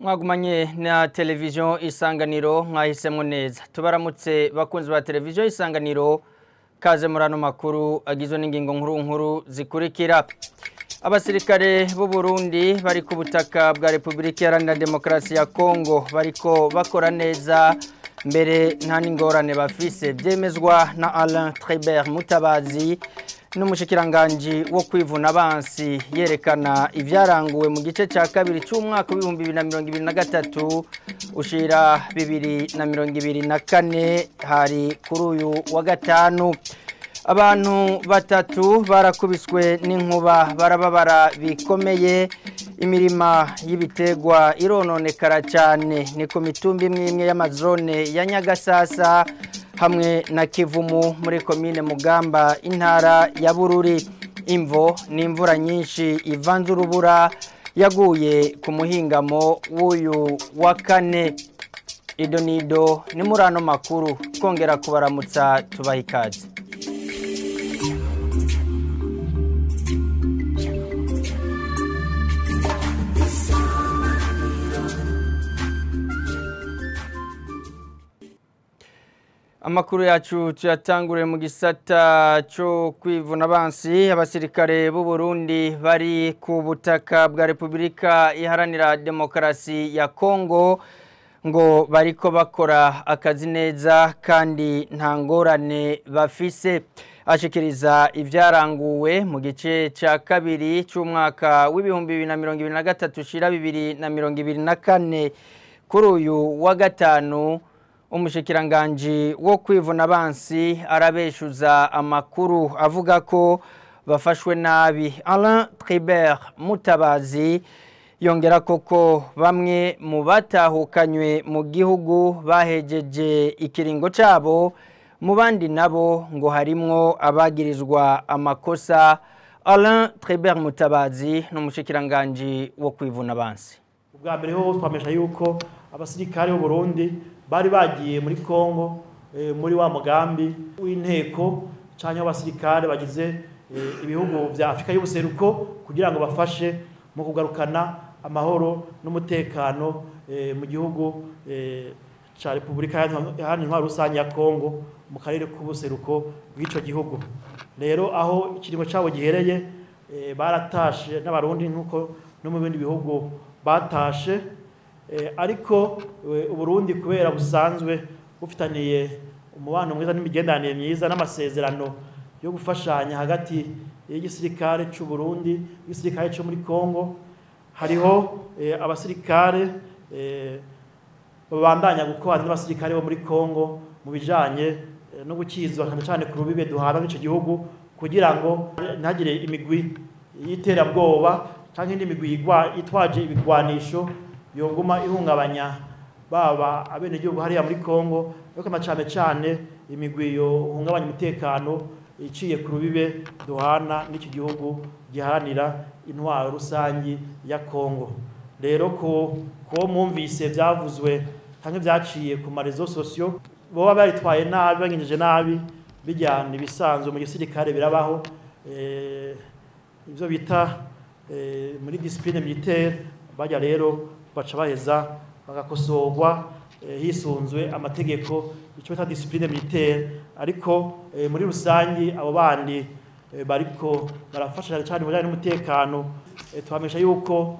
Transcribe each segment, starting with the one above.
Mwagumanye na televiziyo Isanganiro mwahisemo neza. Tubaramutse bakunzi ba televiziyo Isanganiro, kaze muri ano makuru agizwe n'ingingo nkuru nkuru zikurikira. Abasirikare b'u Burundi bari ku butaka bwa Republika Iharanira Demokarasi ya Kongo bariko bakora neza mbere nta n'ingorane bafise, byemezwa na Alain Tribert Mutabazi n'umushikiranganji wo kwivuna abansi, yerekana ivyaranguwe mu gice ca kabiri c'umwaka w'ibihumbi bibiri na mirongo ibiri na gatatu ushira 2024 hari kuri uyu wa gatanu. Abantu batatu barakubiswe n'inkuba barababara bikomeye, imirima y'ibitegwa irononekara cyane ni ku mitumba imwe imwe y'amazone ya Nyagasasa hamwe na Kivumu muri komine Mugamba intara ya Bururi. Imvo n'imvura nyinshi ivanze urubura yaguye ku muhingamo w'uyu wa kane. Idonido ni muri ano makuru, twongera kubaramutsa tubaha ikaze. Amakuru yacu tuyatangure mu gisata cyo kwivuna abansi. Abasirikare b'u Burundi bari ku butaka bwa Republika Iharanira Demokarasi ya Kongo ngo bariko bakora akazi neza kandi nta ngorane bafise. Ashikiriza ivyaranguwe mu gice ca kabiri c'umwaka w'ibihumbi bibiri na mirongo ibiri na gatatu ushira 2024 kuri uyu wa gatanu, umushikiranganji wo kwivuna abansi arabeshuza amakuru avuga ko bafashwe nabi. Alain Tribert Mutabazi yongera koko bamwe mu batahukanywe mu gihugu bahejeje ikiringo cabo, mu bandi nabo ngo harimwo abagirizwa amakosa. Alain Tribert Mutabazi n'umushikiranganji wo kwivuna abansi. Ubwa mbere ho twamesha yuko abasirikare b'u Burundi bari bagiye muri Kongo muri wa mugambi w'inteko canke abasirikare bagize ibihugu vya Afrika y'ubuseruko kugira ngo bafashe mu kugarukana amahoro n'umutekano mu gihugu ca Republika Iharanira Intwaro Rusange ya Kongo mu karere k'ubuseruko bw'ico gihugu. Rero aho ikiringo cabo gihereye baratashe n'abarundi nkuko no mu bindi bihugu batashe, ariko Uburundi kubera busanzwe bufitaniye umubano mwiza n'imigenderanire myiza n'amasezerano yo gufashanya hagati y'igisirikare c'u Burundi n'igisirikare co muri Kongo, hariho abasirikare babandanya gukorana n'abasirikare bo muri Kongo mu bijanye no gukizwa cyane cyane ku rubibe duhana n'ico gihugu kugira ngo ntagire imigwi y'iterabwoba canke indi migwi itwaje ibigwanisho yonguma ihungabanya baba abenegihugu hariya muri Kongo, ariko cyane cyane imigwi yohungabanya umutekano iciye ku rubibe duhana n'iki gihugu giharanira intwaro rusangi ya Kongo. Rero ko mwumvise byavuzwe canke byaciye ku marezo sosio, boba baritwaye nabi banginjije nabi bijyana ibisanzwe mu gisirikare birabaho, ivyo bita muri discipline militaire, bajya rero baca baheza bagakosorwa hisunzwe amategeko icyo bita discipline militaire. Ariko muri rusangi abo bandi bariko barafasha cyane mu bijyanye n'umutekano, twamesha yuko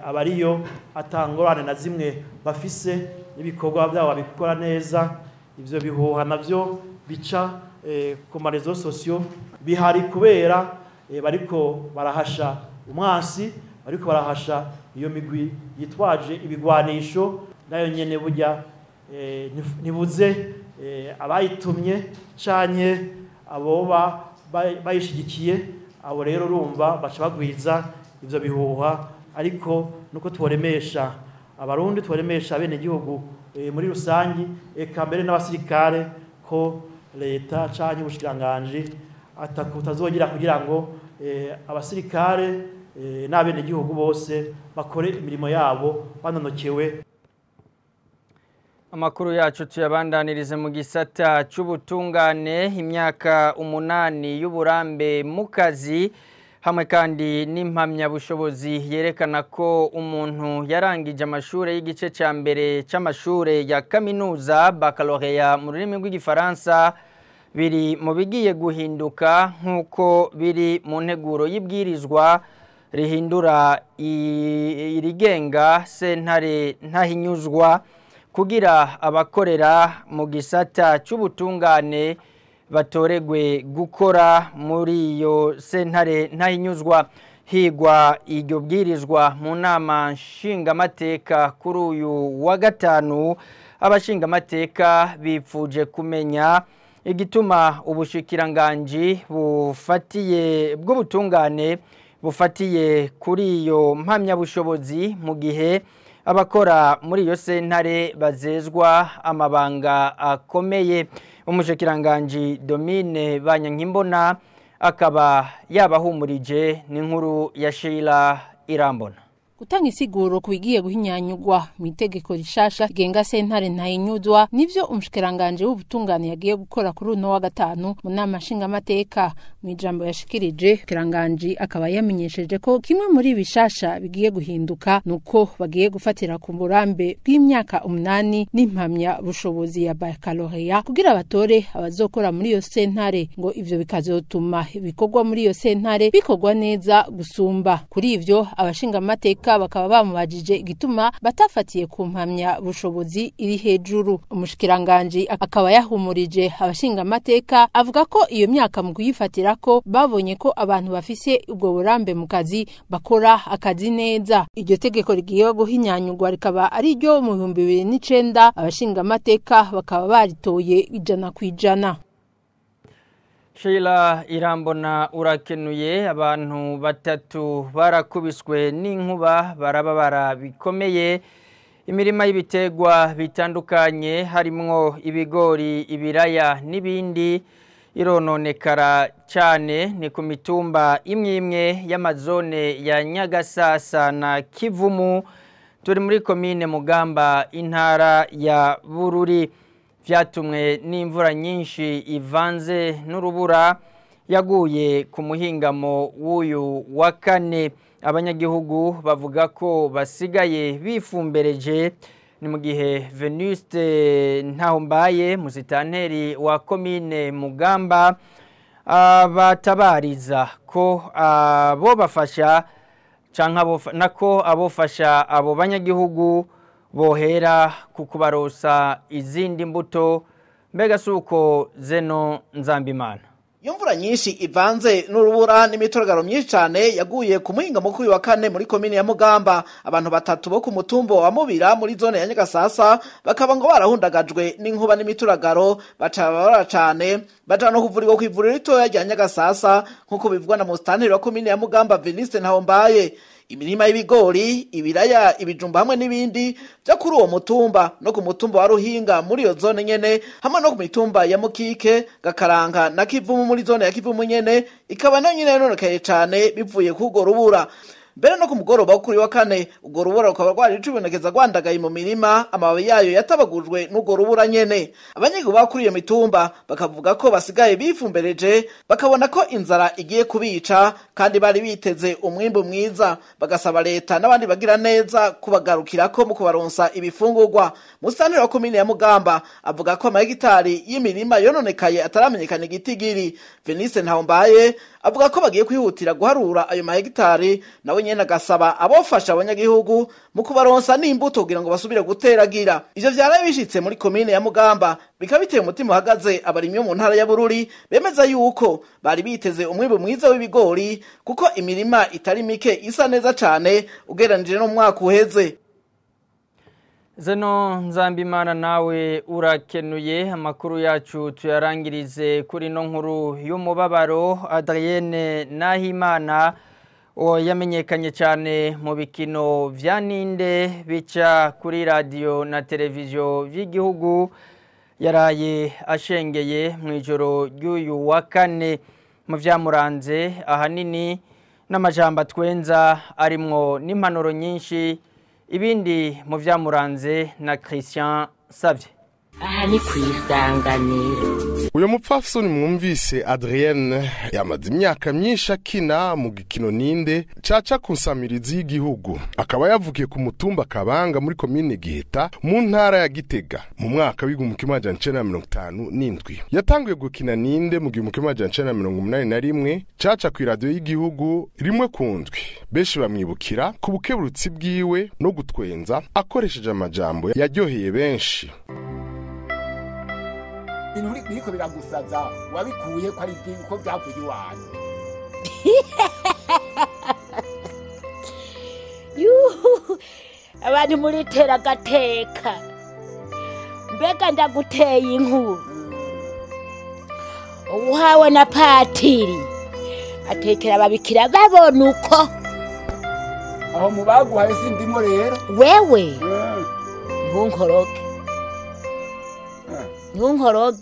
abariyo atangorane na zimwe bafise ibikorwa byabo babikora neza. Ivyo bihuha navyo bica ku marezo sosio bihari kubera bariko barahasha umwansi, bariko barahasha iyo migwi yitwaje ibigwanisho, nayo nyene burya ntibuze abayitumye canke aboba bayishigikiye. Abo rero urumva baca bagwiza ivyo bihuha, ariko nuko tworemesha abarundi, tworemesha abene gihugu muri rusangi, eka mbere n'abasirikare ko leta canke ubushikiranganji atakutazogira kugira ngo abasirikare n'abene gihugu bose bakore imirimo yabo banonokewe. Amakuru yacu tuyabandanirize mu gisata c'ubutungane. Imyaka 8 y'uburambe mu kazi Hamwe kandi n'impamyabushobozi yerekana ko umuntu yarangije amashure y'igice ca mbere c'amashure ya kaminuza baccalauréat mu rurimi rw'igifaransa biri mu bigiye guhinduka nk'uko biri mu nteguro y'ibwirizwa rihindura irigenga sentare ntahinyuzwa kugira abakorera mu gisata c'ubutungane batoregwe gukora muri iyo sentare ntahinyuzwa. Higwa iryo bwirizwa mu nama nshingamateka kuri uyu wa gatanu, abashingamateka bipfuje kumenya igituma ubushikiranganji bufatiye bw'ubutungane bufatiye kuri iyo mpamyabushobozi mu gihe abakora muri iyo sentare bazezwa amabanga akomeye. Umushikiranganji Domine Banyankimbona akaba yabahumurije n'inkuru ya Sheila Irambona. Gutanga isiguro kubigiye guhinyanyugwa mu itegeko rishasha rigenga sentare ntahinyuzwa nivyo umushikiranganje w'ubutungane yagiye gukora kuri uno wa gatanu mu nama nshingamateka. Mu ijambo yashikirije, umushikiranganje akaba yamenyesheje ko kimwe muri bishasha bigiye guhinduka nuko bagiye gufatira ku burambe bw'imyaka 8 n'impamya bushobozi ya baccalauréat kugira batore abazokora muri iyo sentare, ngo ivyo bikazotuma ibikorwa muri iyo sentare bikorwa neza gusumba. Kuri ivyo abashingamateka bakaba bamubajije igituma batafatiye ku mpamya bushobozi iri hejuru. Umushikiranganje akaba yahumurije abashingamateka avuga ko iyo myaka mu kuyifatira ko babonye ko abantu bafise ubwo burambe mu kazi bakora akazi neza. Iryo tegeko rigiye guhinyanyurwa rikaba ari ryo mu 2009, abashingamateka bakaba baritoye 100%. Sheila Irambona urakenuye. Abantu batatu barakubiswe n'inkuba barababara bikomeye. Imirima y'ibitegwa bitandukanye harimwo ibigori, ibiraya n'ibindi irononekara cyane. Ni ku mitumba imwe imwe y'amazone ya Nyagasasa na Kivumu turi muri komine Mugamba intara ya Bururi. Vyatumwe n'imvura nyinshi ivanze n'urubura yaguye ku muhingamo w'uyu wa kane. Abanyagihugu bavuga ko basigaye bifumbereje. Ni mu gihe Venuste Ntahombaye musitanteri wa komine Mugamba abatabariza ko abo bafasha canke nako abofasha abo banyagihugu bohera kukubarosa izindi mbuto. Mbega suko Zeno Nzambimana. Iyo mvura nyinshi ivanze n'urubura n'imituragaro myinshi cyane yaguye ku muhinga mukuru wa kane muri komine ya Mugamba. Abantu batatu bo ku mutumbo wa Mubira muri zone ya Nyagasasa bakaba ngo barahundagajwe n'inkuba n'imituragaro, baca babara cyane baja no kuvurirwa ku ivuriro ritoya rya Nyagasasa nk'uko bivugwa na musitanteri wa komine ya Mugamba Veniste Ntahombaye. Imirima y'ibigori, ibiraya, ibijumba hamwe n'ibindi byo kuri uwo mutumba no ku mutumba wa Ruhinga muri iyo zone nyene hamwe no ku mitumba ya Mukike, Gakaranga na Kivumu muri zone ya Kivumu nyene ikaba nayo nyene yononekaye cane bivuye k'urwo rubura. Mbere no ku mugoroba kuri wa kane urwo rubura rukaba rwari ricibonekeza rwandagaye mu mirima, amababi yayo yatabagujwe n'urwo rubura nyene. Abanyagihugu ba kuri iyo mitumba bakavuga ko basigaye bifumbereje, bakabona ko inzara igiye kubica kandi bari biteze umwimbu mwiza, bagasaba leta n'abandi bagira neza kubagarukirako mu kubaronsa ibifungurwa. Musitanteri wa komine ya Mugamba avuga ko amahegitari y'imirima yononekaye ataramenyekana igitigiri. Venise Ntahombaye avuga ko bagiye kwihutira guharura ayo mahegitari, nawe nyene agasaba abofasha abanyagihugu mu kubaronsa n'imbuto kugira ngo basubire guteragira. Ivyo vyaraye bishitse muri komine ya Mugamba bikaba biteye umutima uhagaze abarimyi bo mu ntara ya Bururi bemeza yuko bari biteze umwimbu mwiza w'ibigori kuko imirima itari mike isa neza cane ugereranije n'umwaka uheze. Zeno Nzambimana nawe urakenuye. Amakuru yacu tuyarangirize kuri no nkuru y'umubabaro. Adrienne Nahimana uwo yamenyekanye cyane mu bikino vya Ninde bica kuri radio na televiziyo vy'igihugu yaraye ashengeye mu ijoro ry'uyu wa kane. Mu vyamuranze ahanini n'amajambo twenza arimwo n'impanuro nyinshi. Ibindi mu vyamuranze na Christian Savye. Aha ni kwisanganiro. Uyo mupfasoni mwumvise Adrienne yamaze imyaka myinshi akina mu gikino Ninde caca ku nsamirizi y'igihugu, akaba yavukiye ku mutumba Kabanga muri komine Giheta mu ntara ya Gitega mu mwaka w'1957. Yatanguye gukina Ninde mu 1981 caca ku radio y'igihugu rimwe ku ndwi. Benshi bamwibukira ku bukeburutsi bwiwe no gutwenza akoresheje amajambo yaryoheye benshi. Ibintu biriko biragusaza wabikuye ko ari ko byavuye iwanyu. Yuhu, abantu muritera agateka, mbega ndaguteye inkuru. Uhawe na patiri atekera ababikira babona uko. Aho mubaguhaye sindimo rero. Wewe ntunkoroge.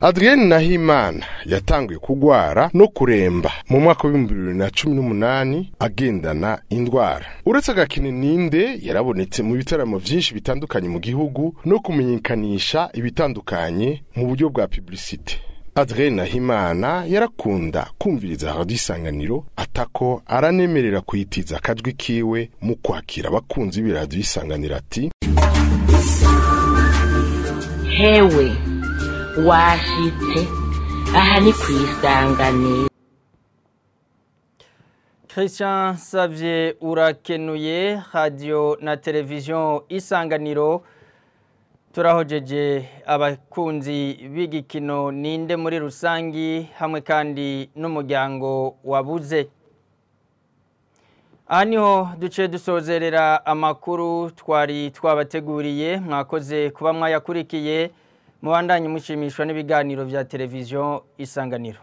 Adrienne Nahimana yatanguye kugwara no kuremba mu mwaka wa 2018 agendana indwara. Uretse agakino Ninde yarabonetse mu bitaramo vyinshi bitandukanye mu gihugu no kumenyekanisha ibitandukanye mu buryo bwa publicité. Adrienne Nahimana yarakunda kumviriza Radio Isanganiro, atako aranemerera kuyitiza akajwi kiwe mu kwakira abakunzi b'iradio Isanganiro ati: Hewe washitse aha ni kwisanganiro. Christian Xavier urakenuye. Radio na television Isanganiro turahojeje abakunzi b'igikino Ninde muri rusangi hamwe kandi n'umuryango wabuze. Aha niho duce dusozerera amakuru twari twabateguriye, mwakoze kuba mwayakurikiye. Mubandanye mushimishwa n'ibiganiro vya television Isanganiro.